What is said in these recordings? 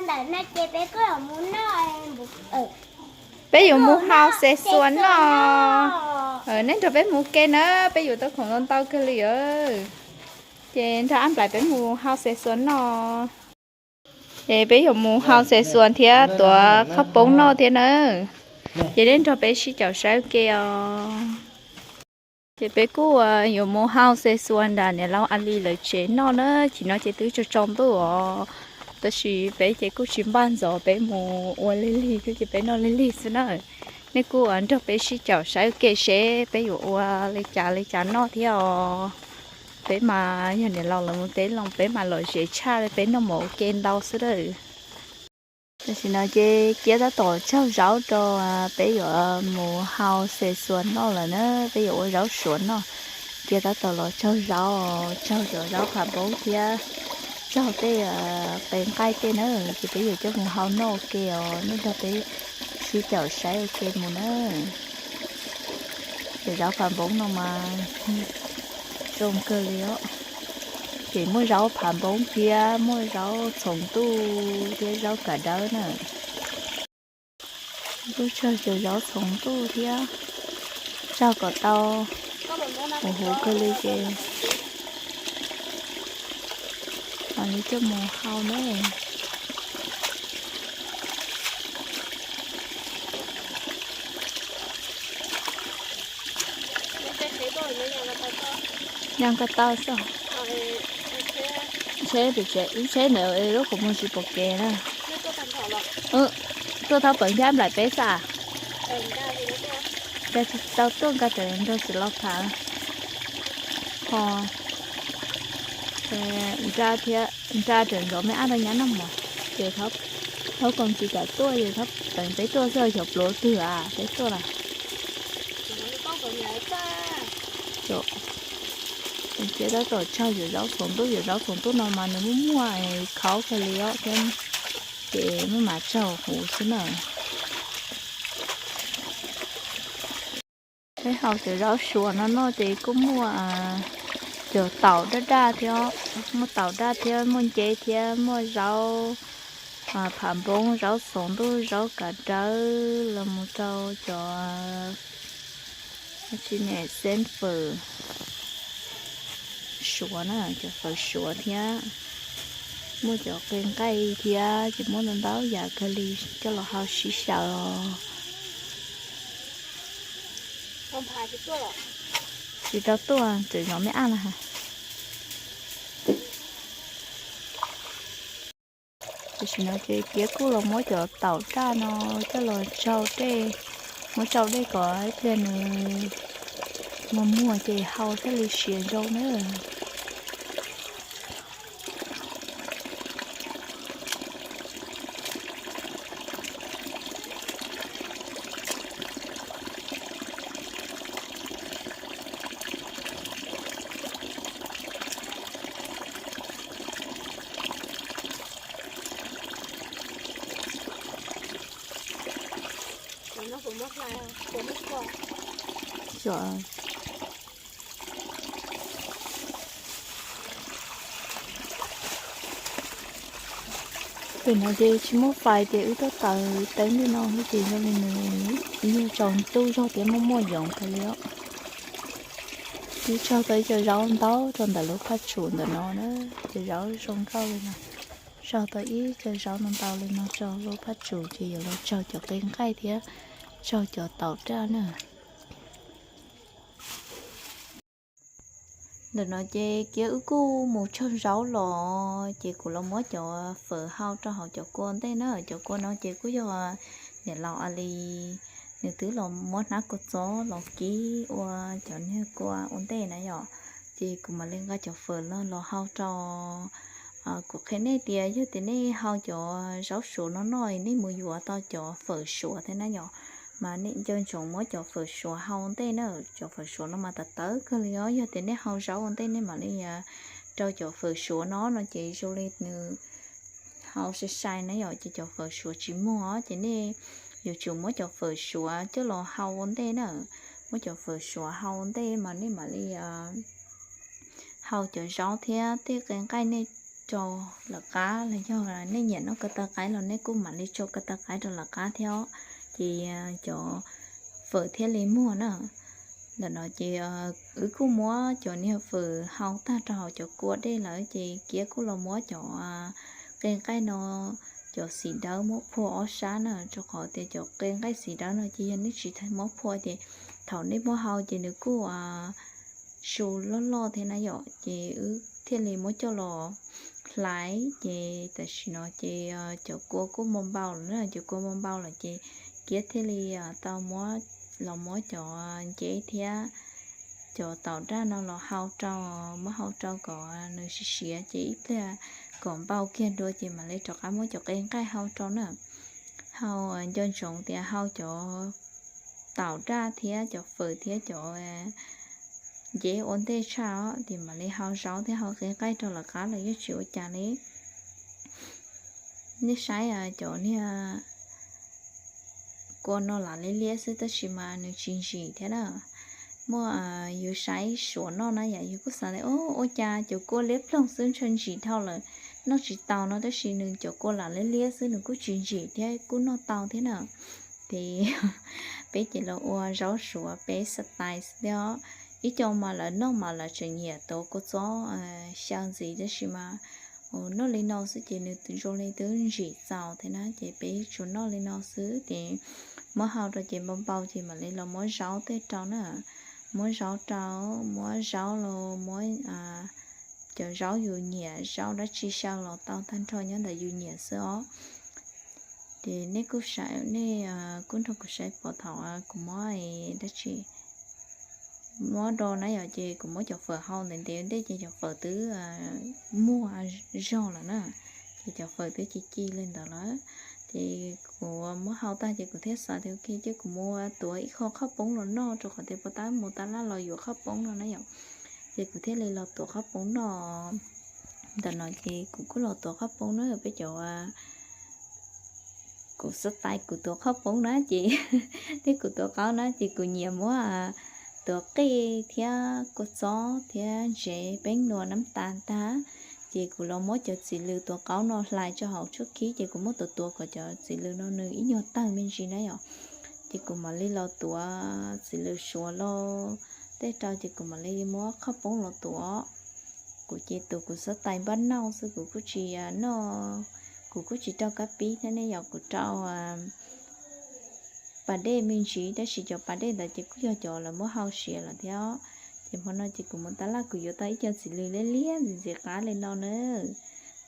Ntawm no ces peb kuj yuav mus noj. Peb yuav mus hau xes xuas noj. Neb nrog peb mus ke na, peb yuav tau khoom ntau ntau kawg li os. Ces nrog Ab Nplaim peb mus hau xes xuas noj. Ces peb yuav mus hau xes xuas thiab tuav qhaub poob noj thiab na. Ces neb nrog peb sib caum saib ua ke os. Ces peb kuj yuav mus hau xes xuas nram niam laus A Lis lawv tsev noj na, chim no ces twb tsaus tsaus ntuj os. Tab sis peb ces kuj tsis npaj ntxov, peb mus ua lig lig xwb ces peb noj lig lig xwb na. Nej kuj nrog peb sib caum saib ua ke seb peb yuav ua li cas li cas noj thiab os. Peb mas yog niam laus lawv mus teb los peb mas lom zem tshaj li, peb noj mov ua ke ntau xwb lawm. Tam sim no ces Kiab tab tom tsaug zaub rau, peb yuav mus hau xes xuas noj lawm na, peb yuav ua zaub suav noj. Kiab tab tom los tsaug zaub, tsaug cov zaub phav npoob thiab tsaug tej qe nqaij tej na, ces peb yuav coj mus hau noj ua ke os, nej nrog peb sib caum saib ua ke mus na. Cov zaub phav npoob no mas zoo kawg li os. Ces muaj zaub phav npoob thiab muaj zaub txhoov ntuj thiab zaub kav dawb na. Kuj tsaug cov zaub txhoov ntuj thiab, tsaug kom tau huv huv kawg li ces mam li coj mus hau na. Nyob nka tau xwb. Tsheb, tsheb ntawd lub qhov muag tsis pom kev na. Tuaj thab peev thiab nplaim peb xwb. Cas tsis tau tuaj nka raws nrog txiv laus tham. Ho nra thiab, nra raws nrog me ab rau nyab noj mov, ces thab koom tsis kam tuaj, ces thab peev peb tuaj xwb, xyov pluav twg a peb tuaj lawm. Ces tab tom tsaug cov zaub txhoov ntuj, cov zaub txhoov ntuj no mas nws muaj muaj khaub kawg li os thiab, ces muaj mas tsaug huv xwb na. Peb hau cov zaub suav no noj ces kuj muaj cov taum daj daj thiab, muaj taum daj thiab muaj nceb thiab muaj zaub phav npoob, zaub txhoov ntuj, zaub kav dawb los mus rau cov tsis ne xeeb fawm suav na, cov fawm suav thiab muaj cov qe nqaij thiab ces muaj ntau ntau yam kawg li coj los hau sib xyaw os. Tsis tau tuaj, tseem zov me ab na. Tam sim no ces Kiab kuj los muab cov taum daj no coj los tsau dej, muab tsau dej kom ib pliag nws muag muag ces hau thiaj li siav zoo na. Pem no ces tsis muaj fais ces wb tuaj taws teeb li no xwb ces zoo li nws ib nyuag tsaus ntuj zog thiab muaj muaj yoov kawg li os. Twb tsaug tau ib co zaub ntau rau ntawm lub phaj tsum ntawm no na, cov zaub zoo nkauj li no. Tsaug tau ib co zaub ntau ntau li no rau lub phaj tsum ces yuav los tsaug cov qe nqaij thiab tsaug cov taum daj na. Ntawm no ces Kiab wb kuj mus tsaug zaub los ces kuv los muab cov fawm hau rau hauv cov kua ntej na. Cov kua no ces kuj yog niam laus A Lis nws twb los muab hnab kua txob los kib ua cov niag kua ua ntej na yom. Ces kuv mam li nqa cov fawm los los hau rau. Kuv qhia nej tias yog tias nej hau cov zaub suav no noj nej mus yuav tau cov fawm suav thiab na yom. Mas nej nco ntsoov muab cov fawm suav hau ua ntej na, cov fawm suav no mas tawv tawv kawg li os. Yog tias nej hau zaub ua ntej nej mam li rau cov fawm suav no no ces zoo li nws hau sai sai na yom, ces cov fawm suav tsis muag os. Ces nej yuav tsum muab cov fawm suav coj los hau ua ntej na, muab cov fawm suav hau ua ntej mas nej mam li hau cov zaub thiab tej qe nqaij nej rau lawv qab los yog nej nyiam noj ko taw qaib los nej kuj mam li tso ko taw qaib rau lawv qab thiab os. Ces cov fawm thiaj li muag na. Ntawm no ces wb kuj muab cov niag fawm hau tag rau hauv cov kua dej lawm ces Kiab kuj los muab cov qe nqaij no, cov xim dawb muab phua ob sab na, rau qhov tias cov qe nqaij xim dawb no ces yog nej tsis muab phua ces thaum nej muab hau ces nws kuj su loj loj thiab na yom, ces wb thiaj li muab coj los hlais ces tam sim no ces cov kua kuj npau npau lawm na, cov kua npau npau lawm ces Kiab thiaj li tau muab, los muab cov nceb thiab cov taum daj no los hau rau, muab hau rau kom nws siav siav ces ib pliag kom npau kiag dua ces mam li rov qab muab cov qe nqaij hau rau na. Hau nco ntsoov tias hau cov taum daj thiab cov fawm thiab cov nceb ua ntej tshaj os, ces mam li hau zaub thiab hau qe nqaij rau lawv qab los yeej tsis ua cas li. Nej saib cov niag kua no lam liab liab xwb tab sis mas nws tsis ntsim thiab na. Muaj yus saib suav noj na yom, yus kuj xav tias ua cas cov kua liab ploog xwb ntshe ntsim dhau lawm, noj tsis tau no, tab sis nws cov kua lam liab liab xwb nws kuj tsis ntsim thiab kuj noj tau thiab na. Ces peb ces los ua zaub suav peb style xwb thiab os. Ib co mas lawv noj mas lawv tseem nyiam tuav kua txob xyaw ntxiv tab sis mas noj li no xwb ces nws zoo li twb ntsim txaus thiab na, ces peb tsuas noj li no xwb ces muab hau rau ces npau npau ces mam li los muab zaub tej rau na. Muab zaub rau, muab zaub los muab cov zaub yus nyiam, zaub dab tsi xyaw los tau tag nrho nyob ntawm yus nyiam xwb os. Ces nej kuj saib, nej kuj nrog kuv saib pom thaum kuv muab dab tsi, muab do na yom, ces kuv muab cov fawm hau ntev ntev ua ntej ces cov fawm twb muag zog lawm na, ces cov fawm twb ci ci li ntawd lawm. Ces kuv muab hau tag ces kuv thiaj xav tias ok ces kuv mus tuav ib qho qhauj poob los noj rau qhov tias puas tab mus tab laj los yuav qhauj poob no na yom. Ces kuv thiaj li los tuav qhauj poob noj. Ntawm no ces kuv kuj los tuav qhauj poob na, peb cov kuv xav tais kuv tuav qhauj poob na ces, thiab kuv tuav qaub na ces kuv nyiam muab tuav qej thiab kua txob thiab ntsev peeb nua nab tas ntag. Ces kuv los muab cov txiv lws tuav qaub no hlais rau hauv tshuab khib ces kuv muab tuav tuav kom cov txiv lws no nws ib nyuag tawg me ntsis na yom. Ces kuv mam li los tuav txiv lws suav los tej rau ces kuv mam li muab qhauj poob los tuav. Kuv ces tus kuv xav tais npaj nauj xwb, kuv kuj tsis noj, kuv kuj tsis rau kab pib thiab ne yom, kuv rau pas dej me ntsis, tab sis cov pas dej ntawd ces kuj yog cov lawv muab hau siav lawm thiab. Ces hmo no ces kuv mus tab laj kuv yuav tau ib co txiv lws liab liab ntxim ntxim qab li no na.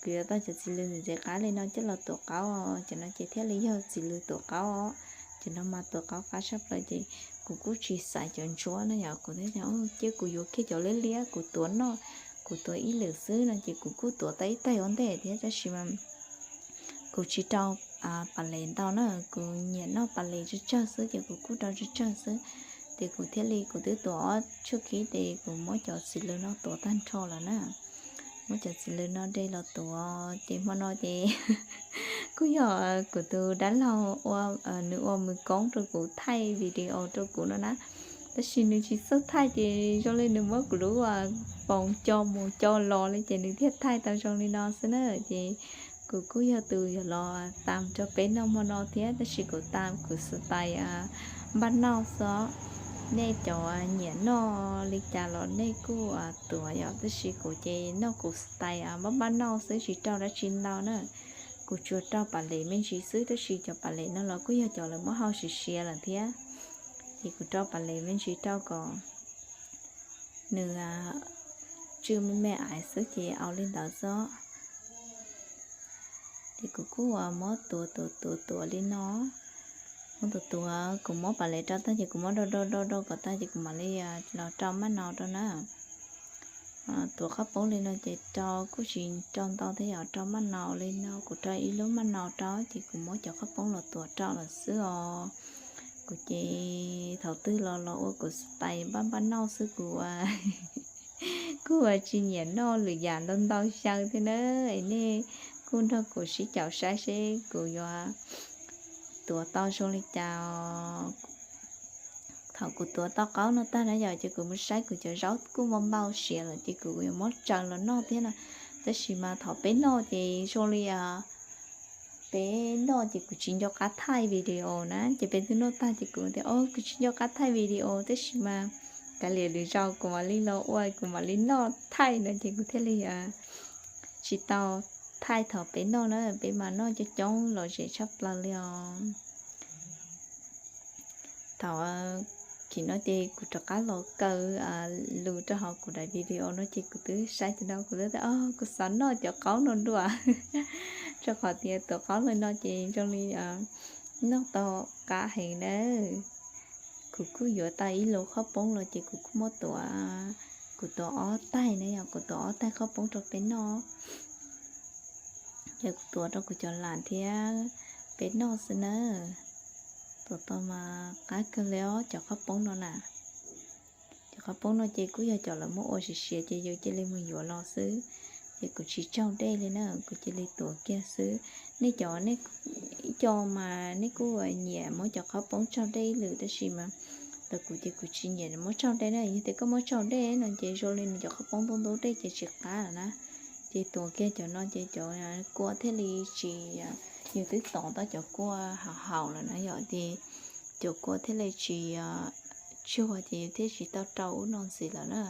Kuv yuav tau cov txiv lws ntxim ntxim qab li no coj los tuav qaub, cov no ces thiaj li yog txiv lws tuav qaub os. Cov no mas tuav qaub qab tshaj plaws ces kuv kuj tsis xaiv cov ntsuab na yom, kuv thiaj tias cia kuv yuav kiag cov liab liab kuv tuav noj, kuv tuav ib lwm xwb no ces kuv kuj tuav tau ib taig ua ntej thiab tab sis mas kuv tsis rau pas les ntau na, kuv nyiam noj pas les tsawg tsawg xwb ces kuv kuj rau tsawg tsawg xwb. Ces kuv thiaj li kuv twb tuav ob tshuab khib ces kuv muab cov txiv lws no tuav tag nrho lawm na. Muab cov txiv lws no de los tuav ces hmo no ces kuj yog kuv tus dab laug ua, nws ua mus koob rau kuv thaij video rau kuv no na. Tab sis nws tsis txawj thaij ces zoo li nws muab kuv lub poos co mus co los li ces nws thiaj thaij tau zoo li no xwb na. Ces kuv kuj yog tus yuav los tas rau peb noj hmo no thiab, tab sis kuv tas kuv xav tais npaj nauj xwb. Nej cov nyiam noj li cas los nej kuj tuav yom, tab sis kuv ces noj kuv xav tais npaj npaj nauj xwb tsis rau dab tsi ntau na. Kuv tsuas rau pas les me ntsis xwb, tab sis cov pas les no los kuj yog cov lawv muab hau siav siav lawm thiab. Ces kuv rau pas les me ntsis rau kom nws tsw me me aiv xwb ces au li ntawd xwb. Ces kuv kuj muab tuav tuav tuav tuav li no. Muab tuav tuav, kuv muab pas les rau tag ces kuv muab do do do do kom tag ces kuv mam li los rau maj nau rau na. Tuav qhauv poob li no ces rau kuj tsis rau ntau thiab yom, rau maj nau li no, kuv rau ib lub maj nau rau ces kuv muab cov qhauv poob los tuav rau lawm xwb os. Kuv ces thaum twg los los ua kuv style npaj npaj noj xwb, kuv kuj tsis nyiam noj lwm yam ntau ntau xyaw thiab na. Es nej kuj nrog kuv sib caum saib seb kuv yuav tuav tau zoo li cas. Thaum kuv tuav tau qaub no tag na yom, ces kuv mus saib kuv cov zaub kuj npau npau siav lawm ces kuv yuav muab tsaws los noj thiab na. Tab sis mas thaum peb noj ces zoo li peb noj ces kuv tsis nco qab thaij video na, ces peb twb noj tag ces kuv tias o kuv tsis nco qab thaij video, tab sis mas kav liam lwm zaus kuv mam li los ua kuv mam li noj thaij no ces kuv thiaj li tsis tau thaij thaum peb noj na, peb mas noj coob coob lom zem tshaj plaws li os. Thaum kim no ces kuv rov qab los kaw lus rau hauv kuv daim video no ces kuv twb saib cov no kuv twb tias o kuv xav noj cov qaub no dua, rau qhov tias tuav qaub li no ces zoo li noj tau qab heev na. Kuv kuj yuav tau ib lub qhaub poob los ces kuv kuj muab tuav, kuv tuav ob taig na yog kuv tuav ob taig qhaub poob rau peb noj. Ces kuv tuav rau kuv cov lam thiab peb noj xwb na. Tuav tau mas qab kawg li os cov qhaub poob no na. Cov qhaub poob no ces kuj yog cov lawv muab ua siav siav ces yus cia li mus yuav los xwb. Ces kuv tsis tsaug dej li na, kuv cia li tuav kiag xwb. Nej cov, ib co mas nej kuj nyiam muab cov qhaub poob tsaug dej ib lwm tab sis mas ntawm kuv ces kuv tsis nyiam muab tsaug dej na, yog tias koj muab tsaug dej no ces zoo li nws cov qhaub poob ntub ntub dej ces tsis qab lawm na. Ces tuav kiag cov no ces cov kua thiaj li tsis, yus twb tov tau cov kua haus haus lawm na yom, ces cov kua thiaj li tsis tsuag ces yus thiaj tsis tau rau ub no ntxiv lawm na.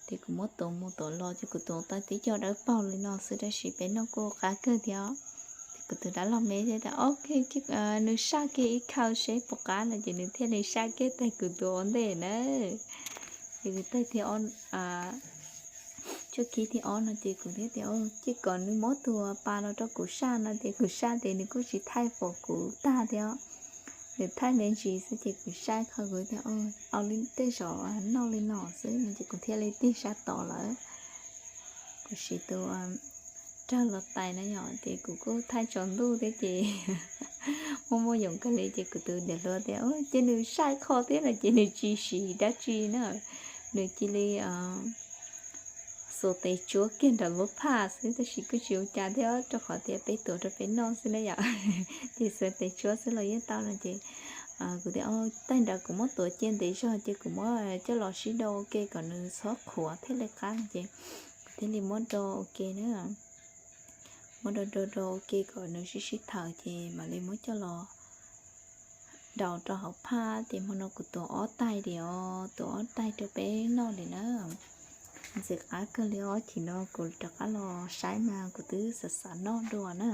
Ces kuv muab tuav mus tuav los ces kuv tuav tau tib co dawb paug li no xwb tab sis peb noj kuj qab kawg thiab. Ces kuv tus dab laug me thiaj tias ok, nws saj kiag ib khaw seb puas qab no ces nws thiaj li saj kiag tag kuv tuav ua ntej na. Ces kuv thaij thib, tshuab khib thib ob no ces kuv thiaj tias cia kom nws muab tus pas los rau kuv saj no ces kuv saj ces nws kuj tsis thaij pom kuv tag thiab. Nws thaij me ntsis xwb ces kuv saib qhov kuv tias au li tej zaum noj li no xwb no ces kuv thiaj li tig sab tod lawm. Kuv siv tus rawg los tais na yom, ces kuv kuj thaij tsaus ntuj thiab ces muaj muaj yoom kawg li ces kuv tus niam hluas tias cia nws saib qho thiab no ces nws tsis siv dab tsi na, nws cia li xuas tes tsuab kiag nram lub phaj xwb tab sis kuj tsis ua cas thiab rau qhov tias peb tuav rau peb noj xwb na yom. Ces xuas tes tsuab xwb los yeej tau no ces kuv tias tag nrho kuv muab tuav cia ntev zog ces kuv muab coj los sib do ua ke kom nws txhob qhuav thiaj li qab no ces kuv thiaj li muab do ua ke na. Muab do do do ua ke kom nws sib sib thaws ces mam li muab coj los daus rau hauv phaj. Ces hmo no kuv tuav ob taig li os, tuav ob taig rau peb noj li na. Ntxim qab kawg li os, chim no kuv rov qab los saib mas kuv twb xav xav noj dua na.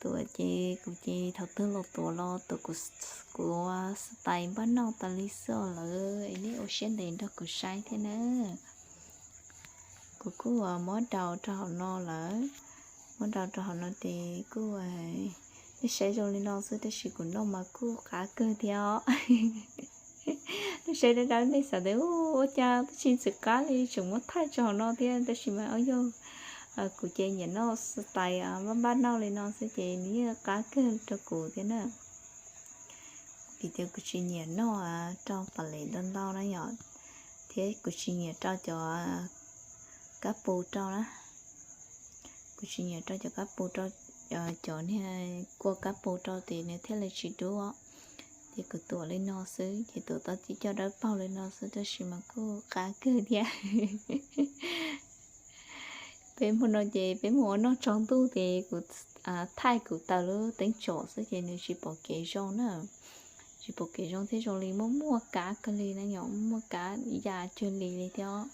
Tuav ces kuv ces thaum twg los tuav los tuav kuv, kuv xav tais npaj noj tas li xwb lawm es nej ua siab ntev nrog kuv saib thiab na. Kuv kuj muab daus rau hauv no lawm, muab daus rau hauv no ces kuj, nej saib zoo li no xwb tab sis kuv noj mas kuj qab kawg thiab os. Nej saib dawb dawb nej xav tias ua cas twb tsis ntxim qab li tseem muab thaij tso hauv no thiab tab sis mas yog kuv ces nyiam noj xav tais npaj npaj noj li no xwb ces nws yeej qab kawg rau kuv thiab na. Vim tias kuv tsis nyiam noj rau pas les ntau ntau na yom, thiab kuv tsis nyiam rau cov kab pus rau na. Kuv tsis nyiam rau cov kab pus rau, cov niag kua kab pus rau ces nws thiaj li tsis dub. Ces kuv tuav li no xwb ces tuav tau tib co dawb paug li no xwb tab sis mas kuj qab kawg thiab. Peb hmo no ces peb mus ua noj tsaus ntuj ces kuv thaij kuv taws lub teeb tsom xwb ces nws tsis pom kev zoo na. Tsis pom kev zoo thiab zoo li muaj muaj kab kawg li na yom, muaj kab ya cuag li li thiab.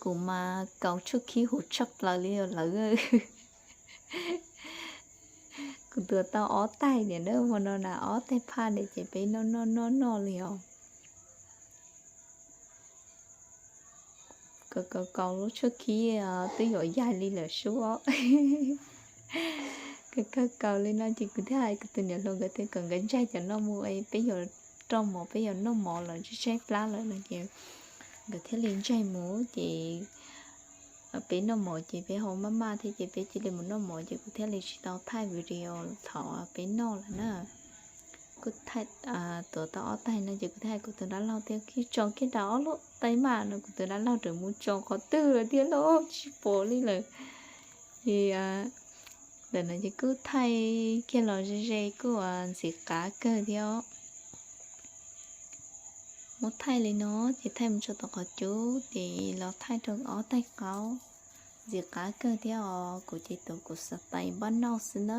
Kuv mas kaus tshuaj khib huv tshaj plaws li lawm. Kuv tuav tau ob taig niam na, hmo no na ob taig phaj ne ces peb noj noj noj noj li os. Kaus kaus kaus lub tshuaj khib twb yuav yaig li lawm sub. Kaus kaus kaus li no ces kuv thiaj hais kuv tus niam hluas nkawd tias kom nkawd ntsaig cov no mus peb yuav rau mov, peb yuav noj mov lawm, tshaib tshaib plab lawm no ces nkawd thiaj li ntsaig mus ces peb noj mov ces peb ho maj maj thiab ces peb cia li mus noj mov ces kuv thiaj li tsis tau thaij video thaum peb noj lawm na. Kuv tuav tau ob taig no ces kuv thiaj hais kuv tus dab laug tias kij tso kiag rau ob lub taig maj no, kuv tus dab laug raws mus tso qhov twg lawm thiab lauj, tsis pom li lawm. Ces ntawm no ces kuj thaij kiag los ze ze kuj ntxim qab kawg thiab. Muab thaij li no ces thaij mus txog tom qhov cub ces los thaij rau ob taig qaub. Ntxim qab kawg thiab os, kuv ces tuav kuv xav tais npaj noj xwb na.